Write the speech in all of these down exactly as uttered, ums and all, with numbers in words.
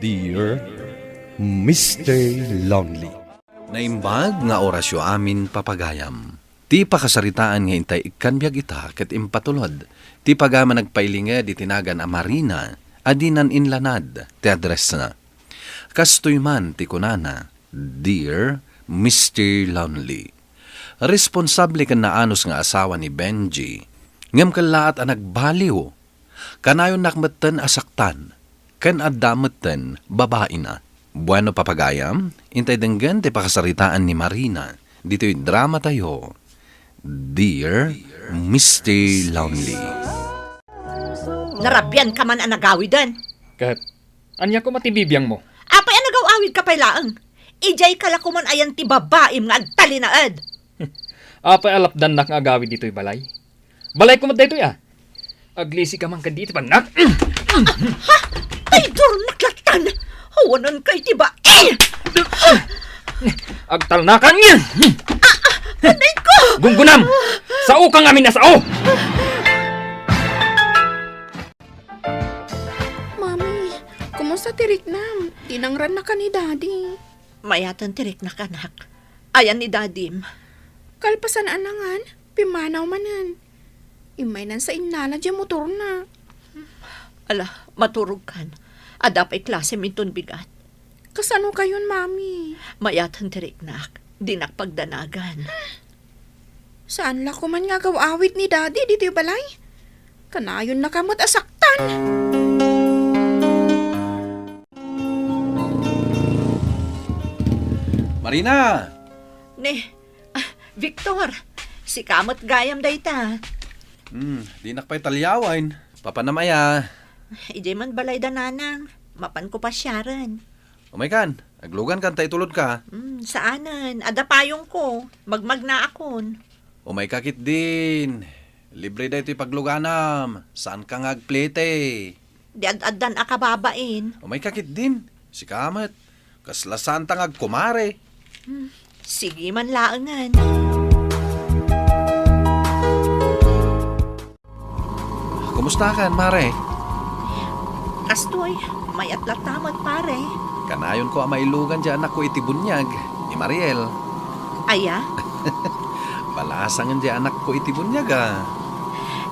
Dear Mister Lonely. Naimbag nga orasyo amin, papagayam. Ti pakasaritaan nga intay ikkan biag ita ket impatulod ti pagayam a nagpailinged iti nagan a Marina a dinan inlanad ti addressna. Kastoy man ti kunana, "Dear Mister Lonely." Responsable ken naanus nga asawa ni Benji, ngem kellaat a nagbaliw. Kanayonnak metten a saktan, ken adda metten babaina. Bueno, papagayam, intay denggen ti pakasaritaan ni Marina ditoy drama tayo, Dear Mister Lonely. Narabian ka man a nagawiden. Ket, ania koma ti bibiangmo? Apay a nagaw-awid ka pay laeng? Idiay ka la koman ayan ti babaim nga agtalinaed. Apay a lapdannak nga agawid ditoy balay? Balay koma daytoy, a. Aglisi ka man kadi iti bannak. Ha? Ay, durnak latan! Awanan kay ti bai! Agtalnakan! Anay ko! Gunggunam! Sao ka ngamin a sao! Mami, kumusta ti riknam? Dinangrannaka ni Daddy. Mayaten ti riknak, anak. Ayan ni Dadim. Kalpasan a nangan, pimmanaw manen. Immay nan sa innala diay motorna. Ala, maturogkan. Adda pay klasem inton bigat. Kasano kayon, Mami? Mayaten ti riknak. Dinak pagdanagan. Saan la koman nga agaw-awid ni Daddy ditoy balay? Kanayonnaka met a saktan. Marina! Ne, ah, Victor, sika met gayam dayta. Hmm, dinak pay talyawen. Papanam aya? Idiay man balay da nanang. Mapanko pasiaren. Umaykan, aglugankan ta itulodka. Hmm, saanen. Adda payongko. Magmagnaakon. Umayka ketdin. Libre daytoy pagluganam. Saanka nga agplete. Di ad-addan a kababain. Umayka ketdin. Sika met. Kasla saanta nga agkumare. Hmm, sige man laengen. Kumustakan, mare? Kastoy, mayat latta met, pare. Kanayonko a mailugan diay anakko iti buniag, ni Mariel. Aya? Balasangen diay anakko iti buniag, a.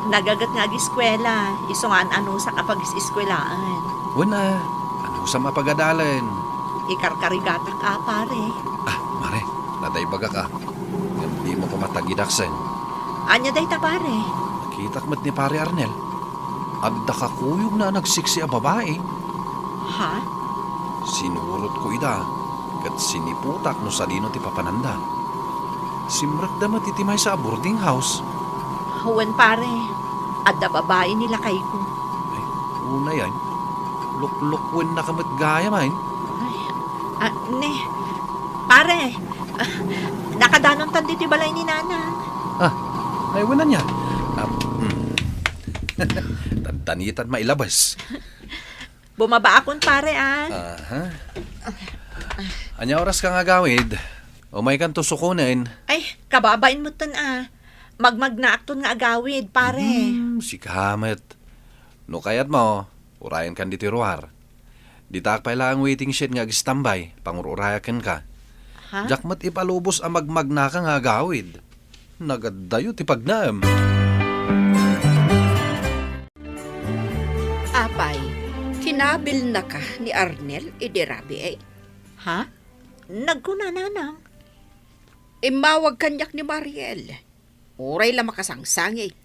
Nagaget nga agiskuela, isu nga an-anusak a pagis-iskuelaen. Wen a, anusam a pagadalen? Ikarkarigatak a, pare. Ah, mare, nadaibagak a. Ngem dimo koma tagidaksen. Ania dayta, pare? Nakitak met ni Pare Arnel. Adda kakuyogna a nagsiksi a babai. Ha? Sinurotko ida, ket siniputak no sadino ti papananda. Simrekda met iti maysa a boarding house. Wen, pare. Adda babai ni lakayko. Ay, unay, ay. Luklukuennaka met gayam, ay. Ay, ah, ne. Pare, ah, nakadanontan ditoy balay ni Nanang. Ah, ay, wen ania. Ah, hmm. Tantanitan mailabas. Bumabaakon, pare, ah. Aha. Ania oraska nga agawid? Umaykanto sukonen. Ay, kababain metten, ah. Magmagnaakton nga agawid, pare. Hmm, sika met. No kayatmo, urayenkan ditoy ruar. Ditaak pay laeng waiting shed nga agstambay, pangur-urayak kenka. Ha? Diak met ipalubos a magmagnaka nga agawid. Nagaddayo ti pagnaem. Apay, kinabilnaka ni Arnel idi rabii? Ha? Nagkuna, Nanang. Immawag kaniak ni Mariel. Uray la makasangsangit.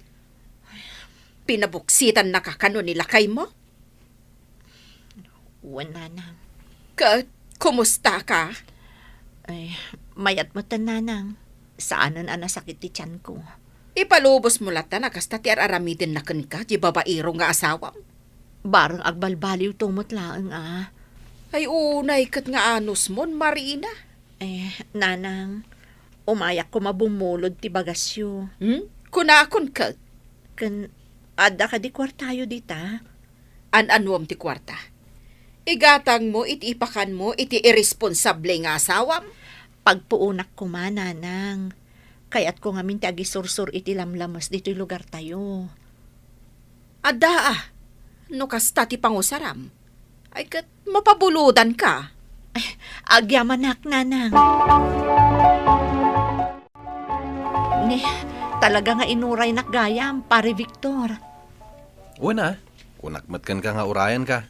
Pinabuksitannaka kano ni lakaymo? Wen, Nanang. Ket, kumusta ka? Ay, mayat metten, Nanang. Saanen a nasakit ti tianko. Ipalubosmo latta a kasta ti ar-aramidenna kenka, ti babairo nga asawam. Bareng agbalbaliwto met laeng a. Ay, unay ket nga anusmon, Marina. Eh, Nanang, umayak koma bummulod ti bagasyo. Hmm? Kunakon ket? Ken, adda kadi kuartayo dita? An-anuem ti kuarta? Igatangmo iti ipakanmo iti irresponsable nga asawam? Pagpuonak koma, Nanang. Kayatko ngamin ti agisursor iti lamlames ditoy lugartayo. Adda a, no kasta ti pangusaram. Ay, ket mapabulodanka. Ay, agyamanak, Nanang. Ni, talaga nga inuraynak gayam, Pare Victor. Wen a, kunak met kenka nga urayanka.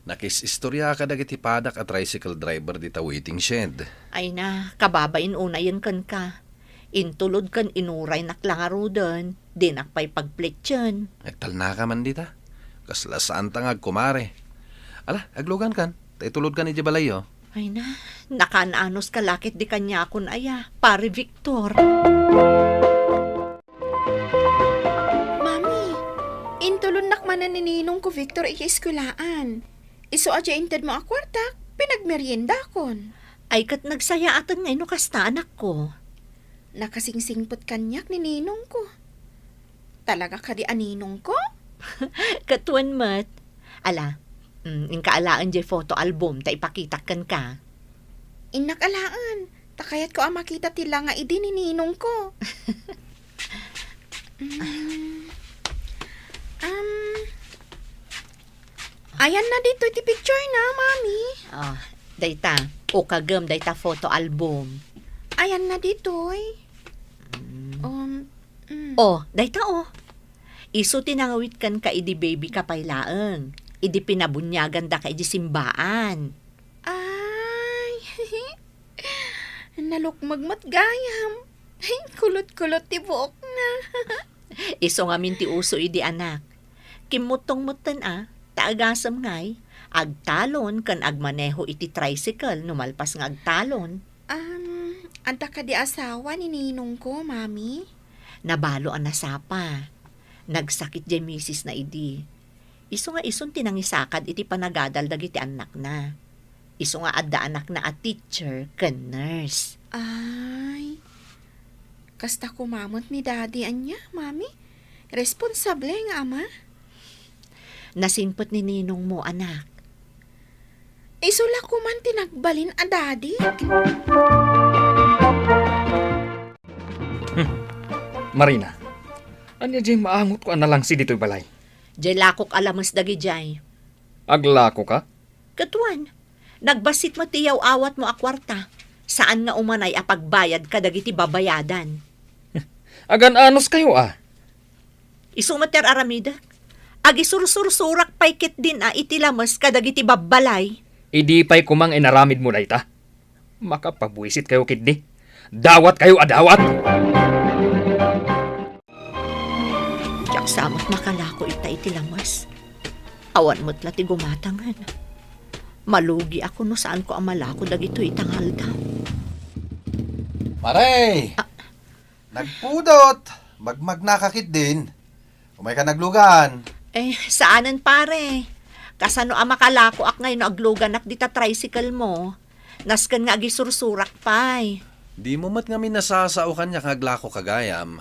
Nakis-istorya kadagiti padak a tricycle driver dita waiting shed. Ay na, kababain unayen kenka. Intulod ken inuraynak la ngaruden, dinak pay pagplitsen. Agtalnaka man dita. Kasla saanta nga agkumare. Ala, aglugankan. Ta itulodkan idiay balayyo. Ay na, nakaan-anos ka lakit di kaniakon aya, Pare Victor. Mami, intulonnak manen ni ninongko Victor idiay eskuelaan. Isu a diay intedmo a kuartak, pinagmeriendakon. Ay, ket nagsayaaten ngay no kasta, anakko. Nakasingsingpet kaniak ni ninongko. Talaga kadi a ninongko? Ket wen met. Ala, mm, inka alaen diay photo album ta ipakitak kenka. Innak alaen, ta kayatko a makita ti langa idi ni ninongko. Mm. Um, ayan na ditoy ti picture na, Mami. Ah, dayta. Ukagem dayta photo album. Ayan na ditoy. Mm. Um, mm. Oh, dayta, oh. Isu ti nangawit kenka idi baby ka pay laeng, idi pinabuniagan daka idi simbaan. Ay, nalukmeg met gayam. Kulot-kulot ti buokna. Isu ngamin ti uso idi, anak. Kimmuttong metten a, ta agasem ngay, agtalon ken agmaneho iti tricycle no malpas nga agtalon. Um, adda kadi asawa ni ninongko, Mami? Nabalo a nasapa. Nagsakit diay misisna idi. Isu nga isun ti nangisakad iti panagadal dagiti annakna. Isu nga adda anakna a teacher ken nurse. Ay, kasta koma met ni Daddy ania, Mami? Responsable nga ama? Nasingpet ni ninongmo, anak. Isu la koman ti nagbalin a dadi. Hmm. Marina, ania diay maangotko a nalangsi ditoy balay? Diay lakok a lames dagidiay. Aglakoka? Ket wen, nagbassit met ti yaw-awatmo a kuarta. Saan nga umanay a pagbayad kadagiti babayadan. Agan-anos kayo, a? Isu met ti ar-aramidek. Agisursursurak pay ketdin a iti lames kadagiti babbalay. Idi pay koma nga inaramidmo dayta, makapabuisit kayo ketdi. Dawat kayo a dawat! Diak sa met makalako ita iti lames. Awan met la ti gumatangen. Malugiak no saanko a malako dagitoy ita nga aldaw. Pare! Ah. Nagpudot! Magmagnaka ketdin. Umayka naglugan. Eh, saanen, pare. Kasano a makalakoak ngay no agluganak dita tricycle mo? Nasken nga agisursurak pay. Dimo met ngamin nasasao kaniak nga aglakoka gayam.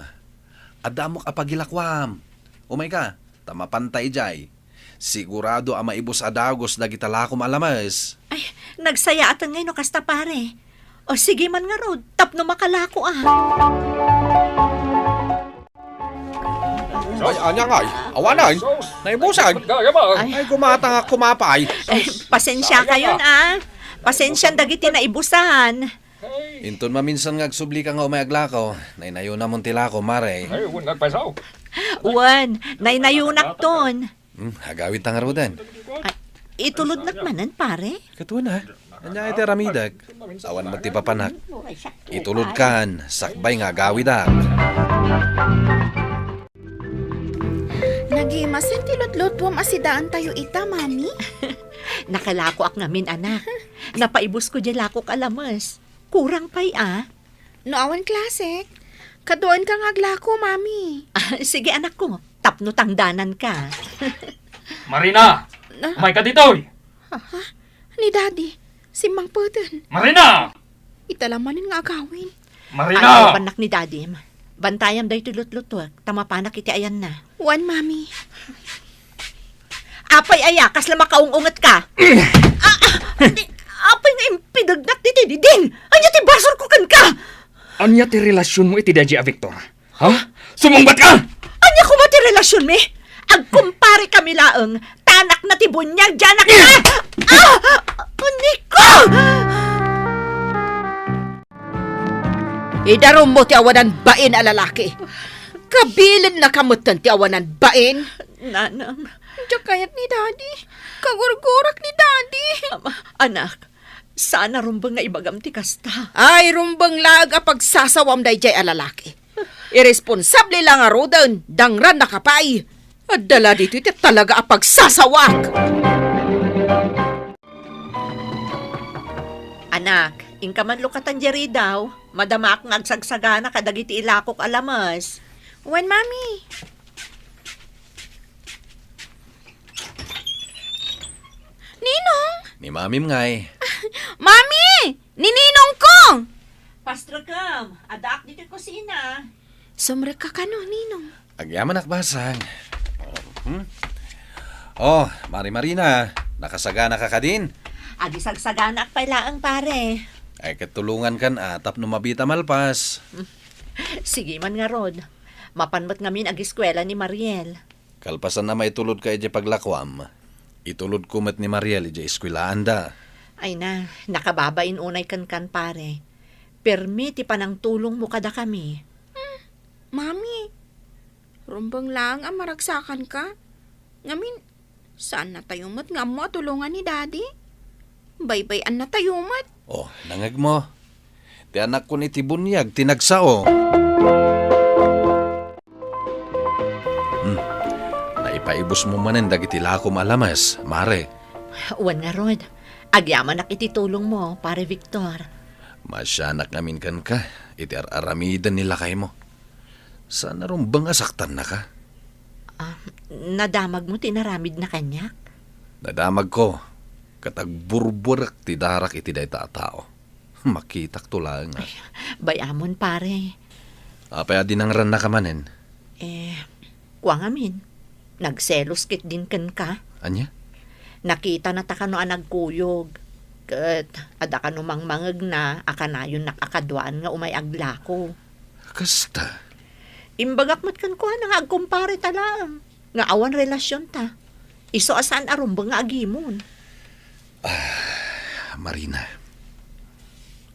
Adda ammok a pagilakoam. Umayka, ta mapanta idiay. Sigurado a maibus a dagus dagita lakom a lames. Ay, nagsayaaten ngay no kasta, pare. O, sige man ngarud, tapno makalako a. Ay, ania ngay? Awanen? Naibusan? Ay. Ay, gumatang a kumapay. Eh, pasensya kayon, a. Pasensya dagiti naibusan. Inton maminsan nga agsublika nga umay aglako, naynayonamon ti lako, mare. Ay, wen, nagpayso. Wen, naynayonakton. Hmm, agawidta ngaruden. Ay, itulodnak manen, pare? Ket wen a. Ania iti aramidek? Awan met ti papanak. Itulodkan, sakbay nga agawidak. Nagimasen ti lutlutuam a sidaantayo ita, Mami. Nakalakoak ngamin, anak. Napaibusko diay lakok a lames. Kurang pay a. No awan klasek, kaduaenka nga aglako, Mami. Ah, sige, anakko. Tapno tangdananka. Marina! Na? Umayka ditoy! Ha? Ni Daddy, simmangpeten. Marina! Ita la manen nga agawid. Marina! Ay, bannak ni Daddy. Bantayam daytoy lutlutuek, ta mapanak iti ayanna. Wen, Mami. Apay aya, kasla makaung-ungetka? Ah, ah, di, apay nga impidegnak ditoy didin? Ania ti basolko kenka? Ania ti relasionmo iti daydiay a Victor? Ha? Sumungbatka! Ania koma ti relasionmi? Agkumpare kami laeng, ta Anakna ti buniag, diay anakna! Ah! Nico! Idarummo ti awanan bain a lalaki. Kabilennaka metten ti awanan bain. Nanang. Diak kayat ni Daddy. Kagurgurak ni Daddy. Ama, anak, saan a rumbeng nga ibagam ti kasta. Ay, rumbeng laeng a pagsasawam daydiay a lalaki. Irresponsable la ngaruden, dangrannaka pay. Adda la ditoy ti talaga a pagsasawak. Anak, inka man lukatan diay ridaw. Madamaak nga agsagsagana kadagiti ilakok a lames. Wen, Mami. Ninong! Ni Mamim ngay. Mami! Ni Ninong ko! Pastrekem, addaak ditoy kusina. Sumrekka kano, Ninong? Agyamanak, Basang. Hmm? Oh, Mari Marina, nakasaganaka kadin? Agisagsaganak pay laeng, pare. Ay, ket tulongankan a tapno mabita malpas. Sige man ngarud. Mapan met ngamin agiskuela ni Mariel. Kalpasan a maitulodka idiay paglakuam, itulodko met ni Mariel idiay eskuelaanda. Ay na, nakababain unay kenkan, pare. Permi ti panangtulongmo kadakami. Hmm, Mami, rumbeng laeng a maragsakanka. Ngamin, saannatayo met nga ammo a tulongan ni Daddy. Baybay-annatayo met. Oh, nangegmo. Ti anakkon iti buniag ti nagsao. Hmm. Naipaibusmo manen dagiti lakom a lames, Mare. Wen ngarud, agyamanak iti tulongmo, Pare Victor. Maasianak ngamin kenka iti ar-aramiden ni lakaymo. Saan a rumbeng a saktannaka? Ah, nadamagmo ti inaramidna kaniak? Nadamagko, ket agburbuarek ti darak iti dayta a tao. Makitakto laeng, a. Ay, bay-amon, pare. Apay a dinangrannaka manen? Eh, kua ngamin, nagselos ketdin kenka. Ania? Nakitanata kano a nagkuyog, ket adda kano mangmangegna a kanayonnak a kaduaan nga umay aglako. Kasta? Imbagak met kenkuana nga agkumpareta laeng, nga awan relasionta. Isu a saan a rumbeng nga agimon. Ah, Marina,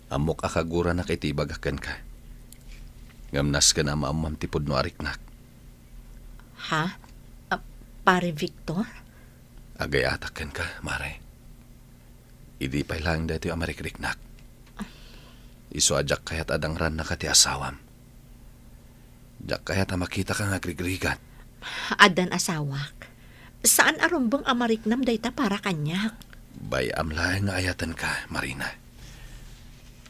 ammok a kaguranak iti ibagak kenka. Ngem nasken a maammoam ti pudno a riknak. Ha? Ah, Pare Victor? Agayatak kenka, Mare. Idi pay laeng daytoy a marikriknak. Isu a diak kayat a dangrannaka ti asawam. Diak kayat a makitaka nga agrigrigat. Addan asawak. Saan a rumbeng a mariknam dayta para kaniak. Bay-am laeng nga ayatenka, Marina.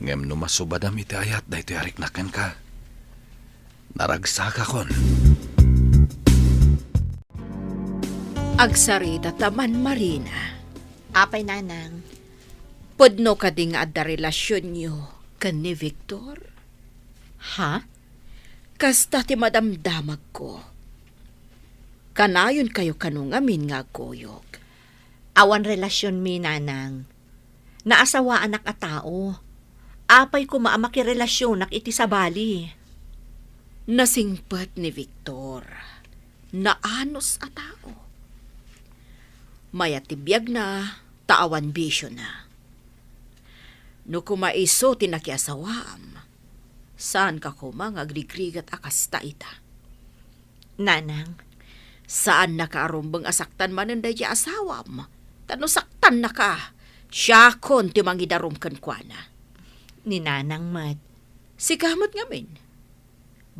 Ngem no masubadam iti ayat daytoy a riknak kenka, naragsakakon. Agsaritata man, Marina. Apay, Nanang? Pudno kadi nga adda relasionyo ken ni Victor? Ha? Kasta ti madamdamagko. Kanayonkayo kano ngamin nga agkuyog. Awan relasionmi, Nanang. Naasawaanak a tao. Apay koma a makirelasionak iti sabali? Nasingpet ni Victor. Naanus a tao. Mayat ti biagna, ta awan bisiona. No koma isu ti nakiasawaam, saanka koma nga agrigrigat a kasta ita. Nanang, saannaka a rumbeng a saktan manen daydiay asawam, ta no saktannaka, siakon ti mangidarum kenkuana. Ni Nanang met. Sika met ngamin.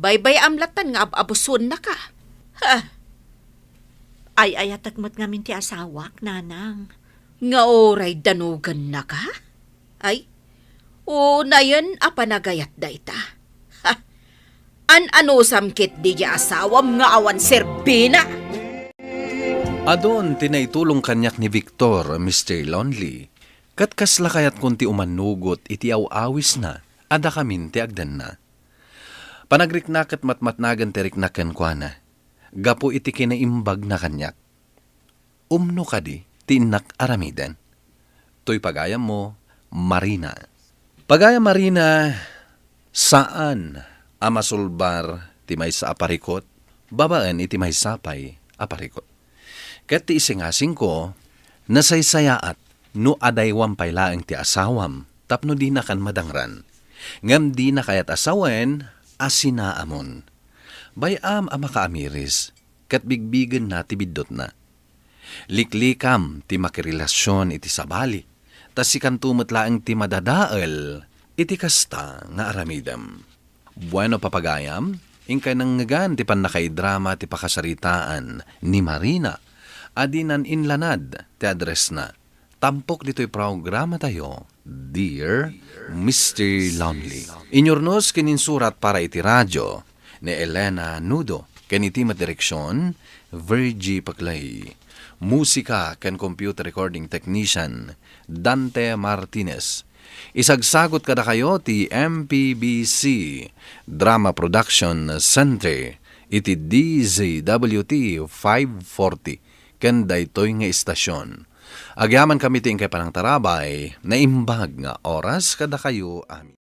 Baybay-am lattan nga ab-abusuennaka. Ha? Ay-ayatek met ngamin ti asawak, Nanang. Nga uray danugannaka? Ay, unayen a panagayat dayta. Ha? An-anusam ketdi ti asawam nga awan serbina? Adun ti naitulong kaniak ni Victor, Mister Lonely, ket kasla kayatkon ti umanugot iti aw-awisna a dakamin ti agdanna. Panagriknak ket matmatnagan ti riknak kenkuana, gapu iti kinaimbagna kaniak. Umno kadi ti innak aramiden? Toy pagayammo, Marina. Pagayam Marina, saan a masulbar ti maysa a parikut babaen iti maysa pay a parikut. Ket ti isingasingko, nasaysayaat no adaywam pay laeng ti asawam tapno dinakan madangran. Ngem dina kayat a sawen a sinaamon. Bay-am a makaamiris, ket bigbigenna ti biddutna. Liklikam ti makirelasion iti sabali, ta sikanto met laeng ti madadael iti kasta nga aramidem. Bueno, papagayam, inkay nangngegan ti pannakaidrama ti pakasaritaan ni Marina a dinan inlanad ti addressna. Tampok ditoy programatayo, Dear Mister Lonely. Inyurnos ken insurat para iti radio ni Elena Nudo, ken iti met direksion, Virgie Paclay. Musika ken computer recording technician, Dante Martinez. Isagsagot kadakayo ti M P B C Drama Production Center iti D Z W T five forty ken daytoy nga istasion. Agyamankami ti inkay panangtarabay, naimbag nga oras kadakayo amin.